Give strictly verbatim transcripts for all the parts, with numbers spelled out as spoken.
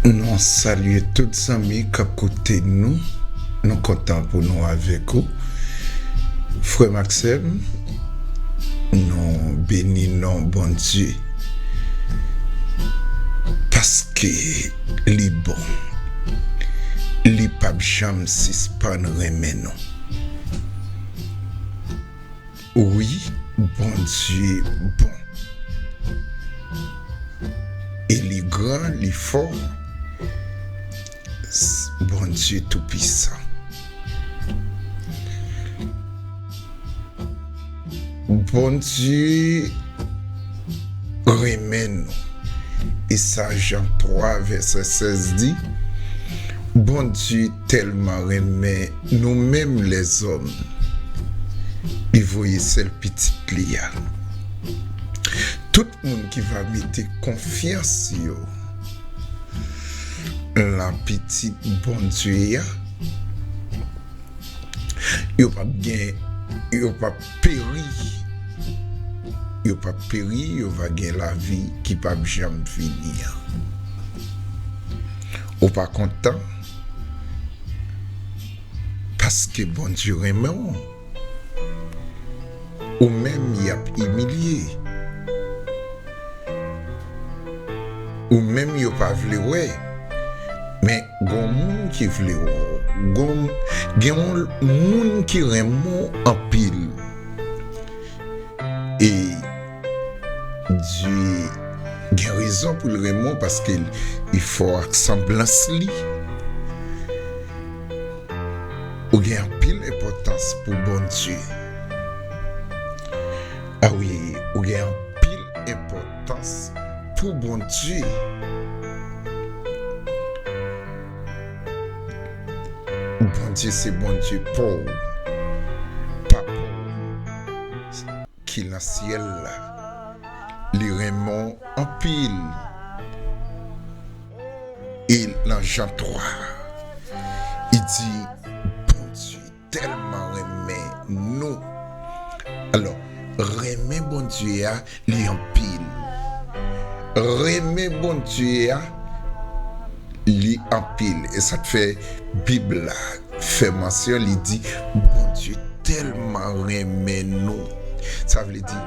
Nou salye tout zanmi k ap koute nou. Nou kontan pou nou avèk ou. Frè m ak sè m, nou beni non Bondye. Paske li bon. Li p ap janm sispann renmen nou. Wi, Bondye bon. E li gran, li fò. S-, Bondye toupisan. Bondye renmen nou. E sa Jan twa vèsè sèz di, Bondye tèlman renmen nou menm lèzòm, li voye sèl pitit li a. Tout moun ki va mete konfyans yo lan pitit Bondye a, yo p ap gen, yo p ap peri. Yo p ap peri, yo va gen lavi ki p ap janm fini an. Ou pa kontan? Paske Bondye renmen w. Ou menm, y ap imilye. Ou menm, yo pa vle wè. Men gon moun ki vle wè w. Gon, gen yon moun ki renmen w anpil. E Dye gen rezon pou l renmen w paske l, li fè w ak sanblans li. Ou gen anpil enpòtans pou Bondye. A wi, ou gen anpil enpòtans pou Bondye. Bondye se Bondye pa w, Papa w ki nan syèl la. Li renmen w anpil. E nan Jan twa, li di, Bondye tèlman renmen nou. Alò, renmen Bondye a, li anpil. Renmen Bondye a, li anpil. E sa k fè Bib la fè mansyon, li di, Bondye tèlman renmen nou. Sa vle di,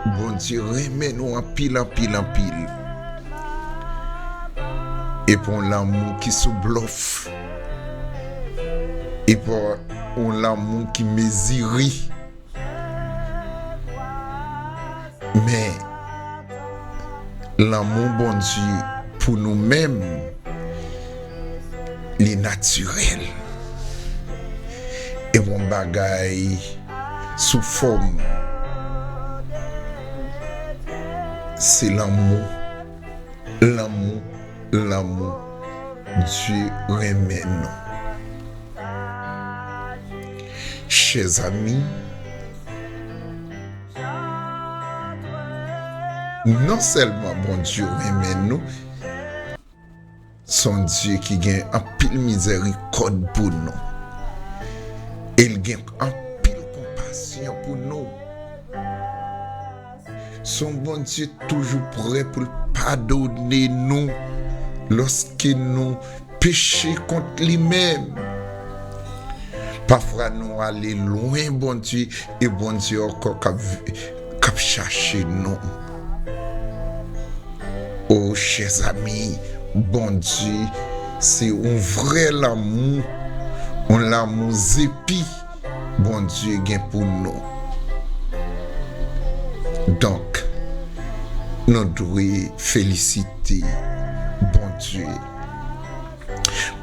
Bondye renmen nou anpil, anpil, anpil. E pa yon lanmou ki sou blòf. E pa yon lanmou ki mezire. Men, lanmou Bondye pou nou menm, li natirèl. E pa yon bagay sou fòm. Se lanmou, lanmou, lanmou. Dye renmen nou. Chè zanmi, non sèlman Bondye renmen nou, se yon Dye ki gen anpil mizèrikòd pou nou. E l gen anpil konpasyon pou nou. Se yon Bondye toujou prè pou l padone nou lòske nou peche kont li menm. Pafwa nou ale lwen Bondye e Bondye ankò k ap, k ap chache nou. O, chè zanmi, Bondye se yon vrè lanmou, yon lanmou zepi Bondye gen pou nou. Donk, nou dwe felisite Bondye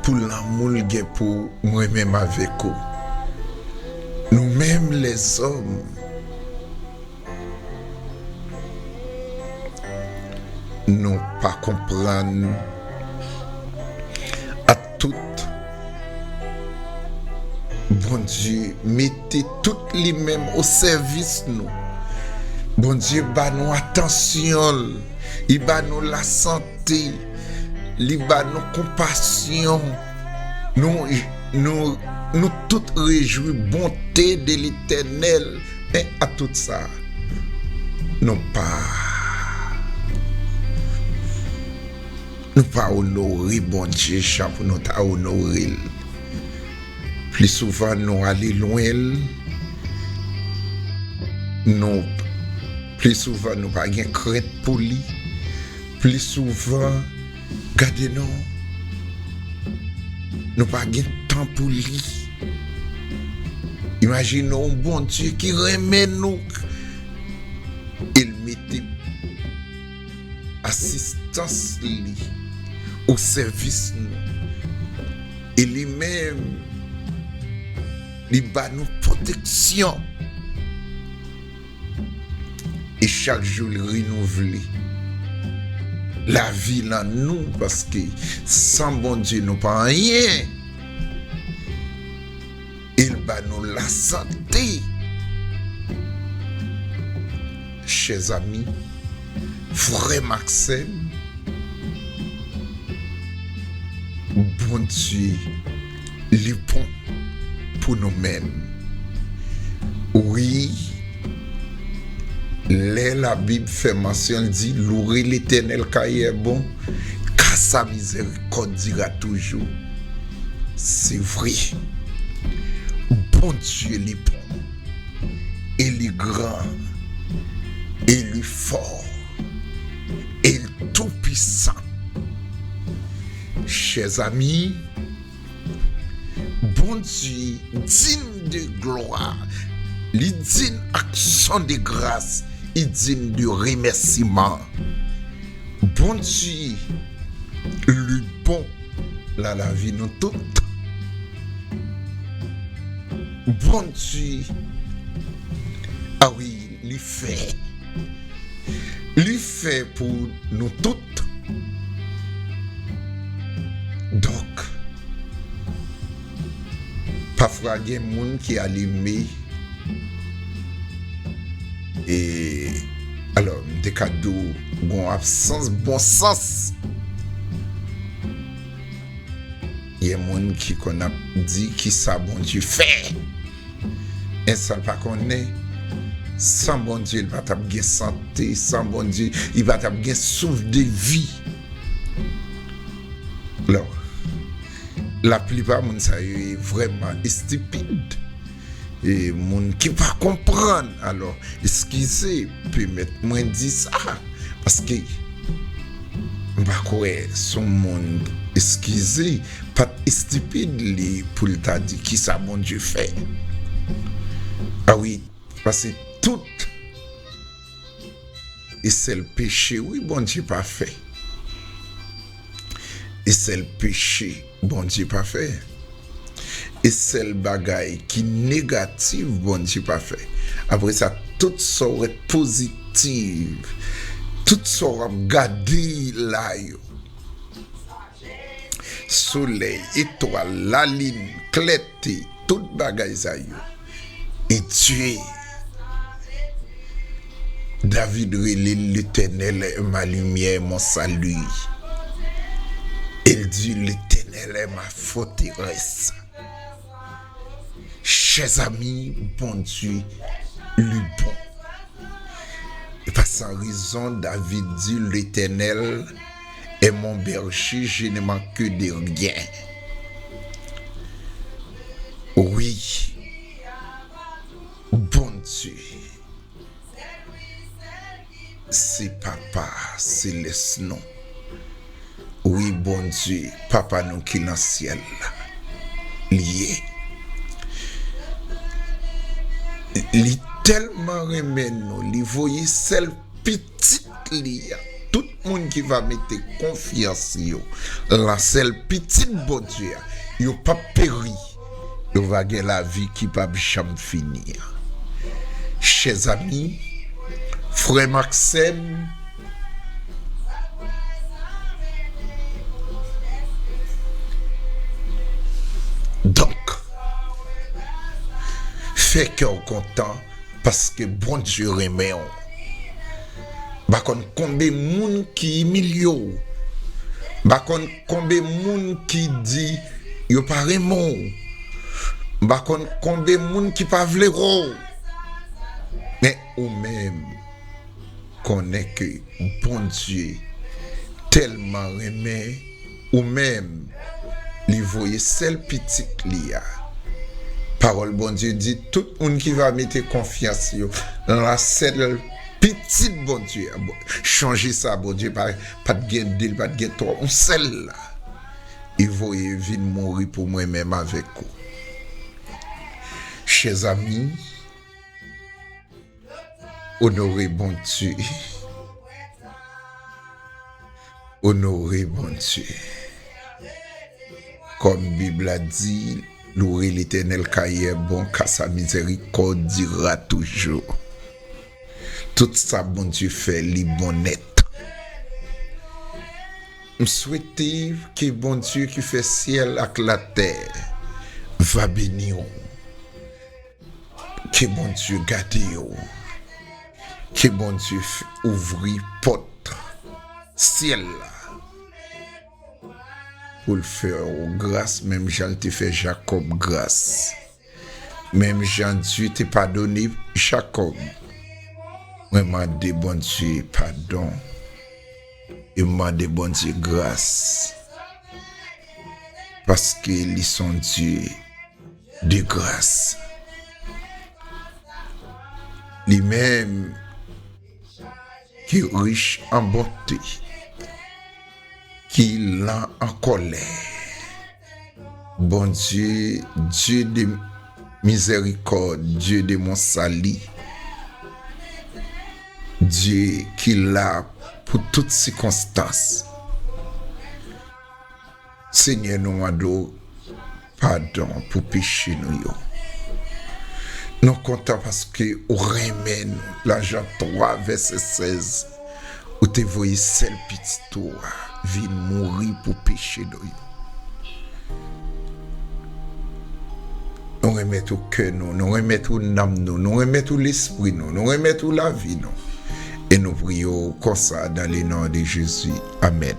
pou lanmou l gen pou mwen menm avèk ou. Nou menm lèzòm, nou pa konprann a tout. Bondye mete tout li menm o sèvis nou. Bondye ba nou atansyon l. Li ba nou lasante. Li ba nou konpasyon. Nou, nou, nou tout rejwi bonte de Letènèl. Men a tout sa, nou pa Nou pa onore Bondye jan pou nou ta onore l. Pli souvan, nou ale lwen l, nou, pli souvan, nou pa gen krent pou li. Pli souvan, gade non, nou pa gen tan pou li. Imajine yon Bondye ki renmen nou, e l mete asistans li o sèvis nou. E li menm, li ba nou pwoteksyon. E chak jou li renouvle lavi lan nou, paske san Bondye nou pa anyen. E l ba nou lasante. Chè zanmi, frè m ak sè m, Bondye, li bon pou nou menm. Wi, lè Labib fè mansyon, l di, louez l'Éternel car il est bon, car sa miséricorde dure à toujours. Se vre. Bondye li bon, e li gran, e li fò, e l toupisan. Chè zanmi, Bondye digne de gloire, li digne ak son de grâce, li digne de remèsiman. Bondye, li bon lan lavi nou tout. Bondye, a wi, li fè. Li fè pou nou tout. Donk, pafwa gen moun ki alime, e, alò, m te ka di w, gon absans bon sans. Gen moun ki konn ap di kisa Bondye fè. Men sa l pa konnen, san Bondye, li pa t ap gen sante, san Bondye, li pa t ap gen souf de vi. Alò, laplipa moun sa yo vrèman estipid. E moun ki pa konprann. Alò, eskize, pèmèt mwen di sa, paske m pa kwè se yon moun, eskize, pa t estipid li pou l ta di kisa Bondye fè. A wi, paske tout e sèl peche, wi, Bondye pa fè. E sèl peche Bondye pa fè. E sèl bagay ki negatif Bondye pa fè. Apre sa, tout sa w wè k pozitif, tout sa w ap gade la yo, solèy, etwal, lalin, klète, tout bagay sa yo. E Dye, David rele l, L'Éternel est ma lumière et mon salut. E l di, L'Éternel est ma forteresse. Chè zanmi, Bondye, li bon. E pa san rezon, David di, L'Éternel est mon berger, je ne manque de rien. Wi, Bondye, se Papa selès nou. Wi, Bondye, Papa nou ki nan syèl la, li ye. Li tèlman renmen nou, li voye sèl pitit li a. Tout moun ki va mete konfyans yo lan sèl pitit Bondye a, yo p ap peri. Yo va gen lavi ki p ap janm fini an. Chè zanmi, frè m ak sè m, donk, fè kè w kontan paske Bondye renmen w. M pa konn konbe moun ki imilye w. M pa konn konbe moun ki di yo pa renmen w. M pa konn konbe moun ki pa vle wè w. Men ou menm, konnen ke Bondye tèlman renmen ou menm, li voye sèl pitit li a. Pawòl Bondye di, tout moun ki va mete konfyans yo nan la sèl pitit Bondye a. Bon, chonje sa, Bondye pa, pa t gen de, li pa t gen twa, yon sèl la. Li voye vin mouri pou mwen menm avèk ou. Chè zanmi, onore Bondye. Onore Bondye. Kòm Bib la di, louez l'Éternel car il est bon, car sa miséricorde dure à toujours. Tout sa Bondye fè, li bon nèt. M swete ke Bondye ki fè syèl ak latè va beni w. Ke Bondye gade w. Ke Bondye f-, ouvri pòt syèl la pou l fè w gras, menm jan l te fè Jakòb gras. Menm jan Dye te padone Jakòb, mwen mande Bondye padon e m mande Bondye gras, paske li se yon Dye de gras. Li menm ki rich an bonte, ki lan an kòlè. Bondye, Dye de mizèrikòd, Dye de mon sali, Dye ki la pou tout sikonstans. Senyè, nou mande w padon pou peche nou yo. Nou kontan paske ou renmen nou. Lan Jan twa, vèsè sèz, ou te voye sèl pitit ou a vin mouri pou peche nou yo. Nou renmèt ou kè nou, nou renmèt ou nanm nou, nou renmèt ou lespri nou, nou renmèt ou lavi nou. E nou priye w konsa dans le nom de Jésus. Amèn.